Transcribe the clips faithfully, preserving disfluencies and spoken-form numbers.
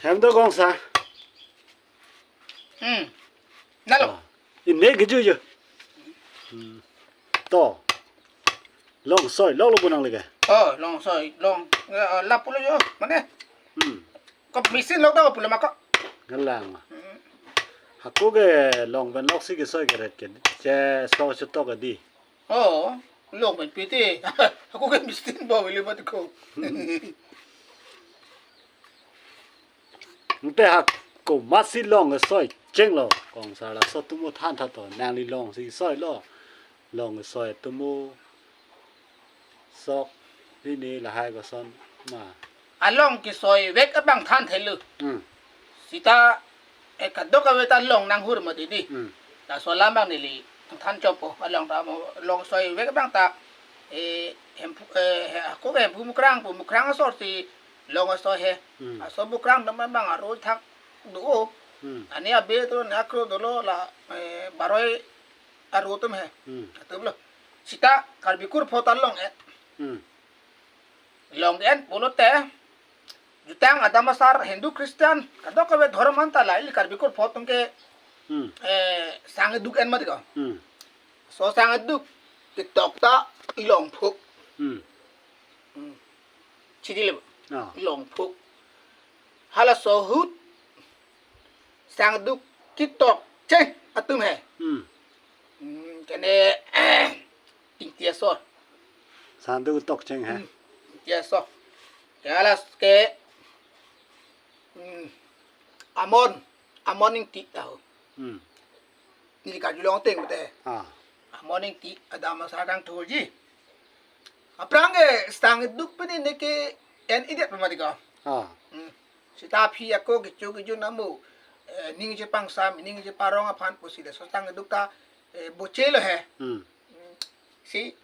Hem do kong sa. Hmm. Nalo. Ah. Inne keju jo. Hmm. To. Long soi, lok lo punang leke. Oh, long soi, long. Eh, eh, lapulo jo, mane. Hmm. Ko machine lok ta pulo mako. Galang. Hmm. Hako ke long pen lok si kesoi keret ke. Che so chetok ke di. Oh, long pen piti. Hako ke machine bo wili mat ko. Nte hako masi long soi chenglo. Kong sa laso tumo than tha to. Nangli long si soi lo. Long soi tumo sok. Ini lahai koson ma. Along kesoi vek abang than thelu. Hmm. Sita, eh, kadokave ta long nanghur mati di. Hmm. Laso alam abang neli than chopo. Along ta mo long soi vek abang ta, eh, Hemphu, eh, he, ako ke Hemphu Mukrang pu, Mukrang asor si long asoi he. Hmm. Aso Mukrang dam abang aro thak do. Hmm. Ani abe to na kro dolo la, eh, Baroi aro atum he. Hmm. Atum lo. Sita Karbi Kurpho ta long et. Hmm. Long en pulote jutang adam asar Hindu Christian kadokave dhorom anta la ili Karbi Kurpho atum ke, hmm, eh, sang duk en mati ko. Hmm. So sang duk ketok ta Longphuk. Hmm. Hmm. Chidi le. Ah. Longphuk. Halaso ahut sang duk ketok cheng atum he. Hmm. Hmm, kene Ingti asor. Sang duk tok cheng he. Hmm. Ingti asor. Ya las ke, hmm, Amon, Amon Ingti tahu. Hmm. Neli kaju long teng bete. Ah. Amon Ingti adam asar kangthurji. Aphrang ke sang duk pini ne ke en idiat pemati ko. Ah. Hmm. Sita aphi ako kecho kecho namu, eh, ning chepangsam, ning cheparong aphan pusi le so sang duk ta, eh, boche lo he. Hmm. Hmm. Si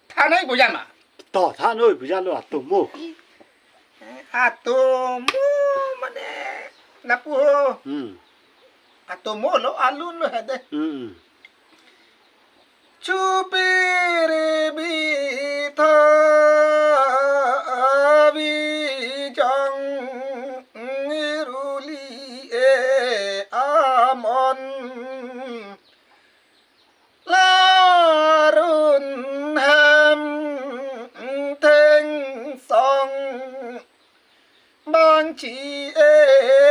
thanai bojan ma. To thanoi bojan lo atomo. Eh, atomo mane lapu ho. Hmm. Atomo lo alun lo hede. Hmm. Chupiri bitha abijang iruli e Amon. Larun hem thengsong bangchi e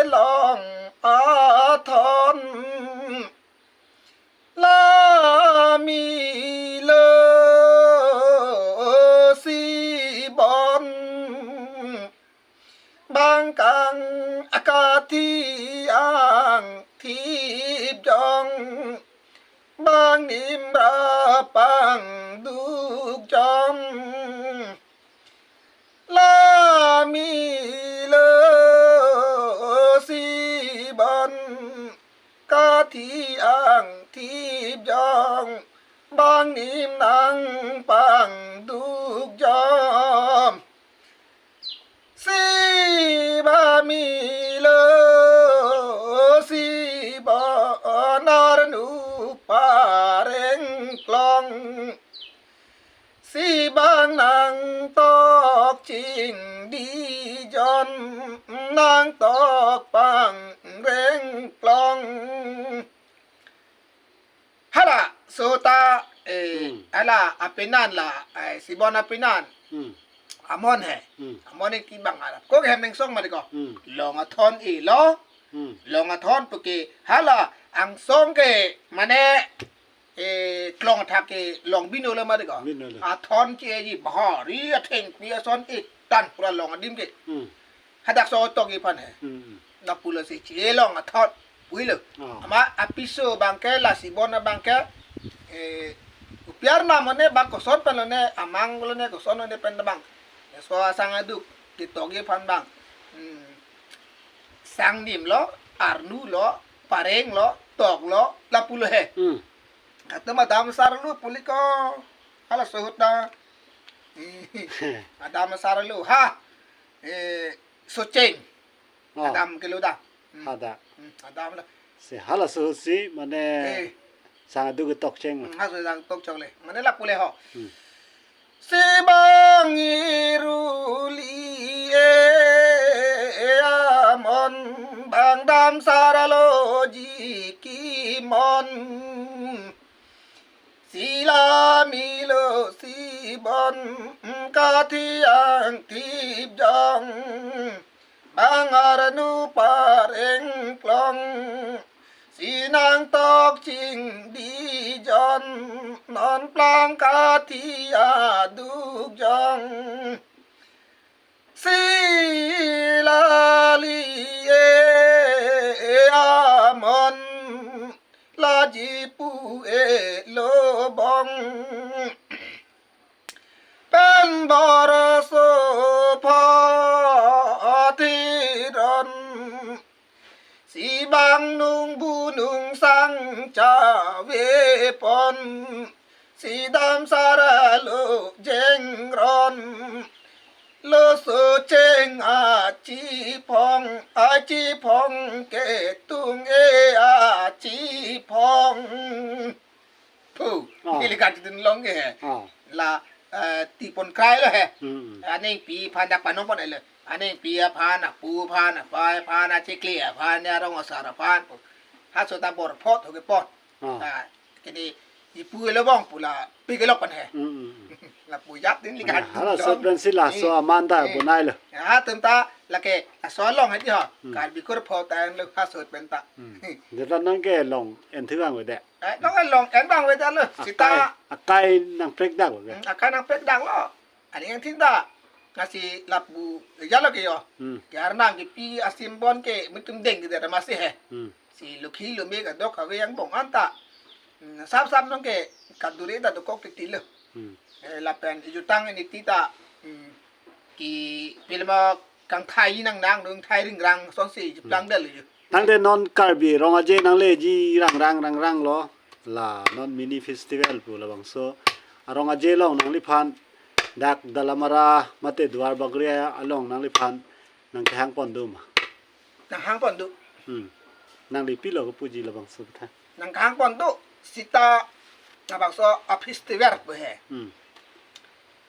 long athon. La milo si bon bang kang akathi angthip jong bang nimra pangduk jong. La milo si bon kathi angthip jong bang nim nang pangduk jom. Si ba milo si ba nar nu pareng klong. Si bang nang tok ching di jon nang tok pang reng klong. Hala, so ta, eh, hmm, hala, apenan la, eh, si bon apenan. Hmm. Amon he. Hmm. Amon he kibang hala. Ko ke hem ning song mari ko. Hmm. Long athon e lo. Hmm. Long athon puke hala, angsong ke, mane, eh, klong athak ke long bino le mari ko. Bino le. Athon ke ji bahari atheng pi ason e tan pura long adim ke. Hmm. Hadak so tok iphan he. Hmm. Na pulo si chi e long athot. Puilo. Oh. Ama apiso bangke la si bon bangke. Eh, upiar na mane bang koson pen lone amang lone koson lone pen bang. So asang aduk ketok iphan bang. Hmm. Sang nim lo, arnu lo, pareng lo, tok lo, lapulo he. Hmm. Kata madam sar lo puliko. Hala suhut na. Madam sar lo. Ha. Eh, Socheng. Oh. Adam kilo da. Hmm. Ada. Hmm, adam lo. Si hala suhut si mane, eh, sang aduk tok cheng. Hmm, ha so sang tok cheng le. Mane lapulo ho. Hmm. Si bang iruli e, e, Samsara lo ji ki mon. Sila milo si bon kathiang thip jong. Bang arnu pareng klong. Sinang tok ching di jon. Non plang kathi aduk jong. Silali e amon laji pu e lobong. Pen boroso phathiron. Si bang nung bu nung sang chave pon. Si dam sara lo jeng ron. Lo so cheng achi phong, achi phong ke tung e achi phong. Pu, ah, neli kachetun long ke he. Ah. La, eh, ti pon krai lo he. Hmm. Aningpi aphan dak panon pon lo. Aningpi aphan, apu aphan, apei aphan, achikli aphan, arong asar aphan. Haso ta bor phot ho ke pon. Ah. Ah, kini ipu lobong pu la pi kelok pon he. Hmm, hmm, hmm. Lapu jat din li kan. Hala so pen si laso aman ta bonai lo. Atum ta lake laso along he di ho. Hmm. Karbi kur phot ta en lo haso pen ta. Hmm. Jeta nang ke long en thu vang avedet. Eh, nang along en vang avedet lo. Sita. Akai, akai nangprek dak lo ke? Hmm, akai nangprek dak lo. Aning angthin ta. Lasi lapu jalo ke ho. Hmm. Ke arnam kepi asim bon ke mutum deng di dera masi he. Hmm. Si lukhi lume kadokave angbong anta. Hmm, sam sam nang ke kadure ta dokok titi lo. Hmm. Eh, lapen ijutang ini ti ta. Hmm. Ki pilma kangthai nang nang nung thai ringrang sonsi jiplang del ju. Tangte non Karbi rong aje nangle ji rangrang rangrang lo. La non mini festival pu labangso arong aje along nangliphan dak Dalamara mate Duar Bagori along nangliphan nangkehang pon do ma? Nanghang pon do. Hmm. Nangli pilo kepuji labangso tha. Nanghang pon do sita labangso a festival pu he. Hmm.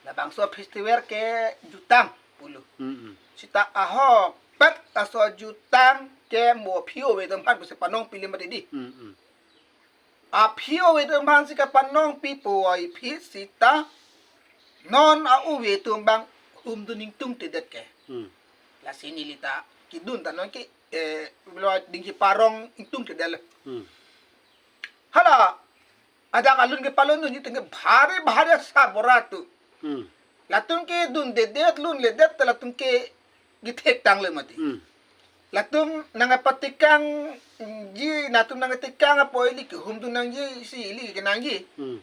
Labangso festival ke jutang pulo. Hmm, hmm. Sita ahok pet laso jutang ke mo aphi ove atum aphan pusi panong pilim mati di. Hmm, hmm. Aphi ove atum aphan si kapanong pipo ai phi sita non a-ove atum bang humdun ingtungtedet ke. Hmm. Lasi neli ta kedun ta non ke, eh, lo dingji parong ingtungtedet lo. Hmm. Hala adak alun kepalun dunji tengke bhari bhari asar bor atum. Hmm. Latum kedundedet lunledet ta latum ke githek tanglo mati. Hmm. Latum nangpatekangji, latum nangtekang apot ili kehumdun nangji si ili kenangji. Hmm.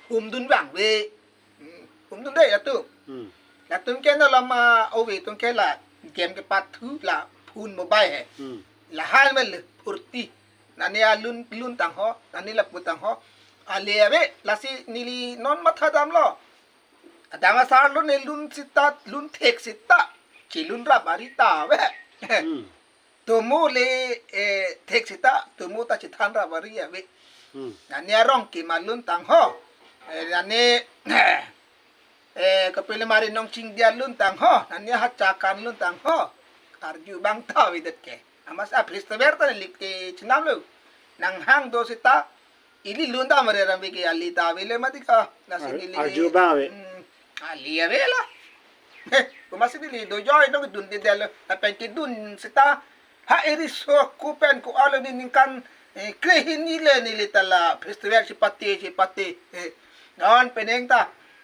Humdun vangve. Hmm. Humdun dei latum. Hmm. Latum ke no lama ove atum ke la game kepathu la phone mobile he. Hmm. Lahai mel phurti. Nani alun lun tang ho, nani lapu tang ho. Ale ave, lasi neli non matha damlo. Adang asar lun ne lun sita, lun thek sita. Chelun rap ari ta ave. Hmm. Tomo le, eh, thek sita, tomo ta chethan rap ari ave. Hmm. Nani arong kemalun tang ho. Eh, nani, eh, kapele mari nong chingdia lun tang ho. Nani hachakan lun tang ho. Arju bang ta avedet ke. Amas a festival ta lik ke chenam lo. Nanghang do sita, ili lun ta mare ram ke ali ta avelo mati ka. Lasi ar-, ili arju bang ave. Hmm, ali avelo. He, komatsi neli do joy dong dundedet lo. Lapen kedun sita. Ha eri so kupen ko alo ni ningkan, eh, krehini le neli ta la festival si pate, si pate. Eh, non penang ta.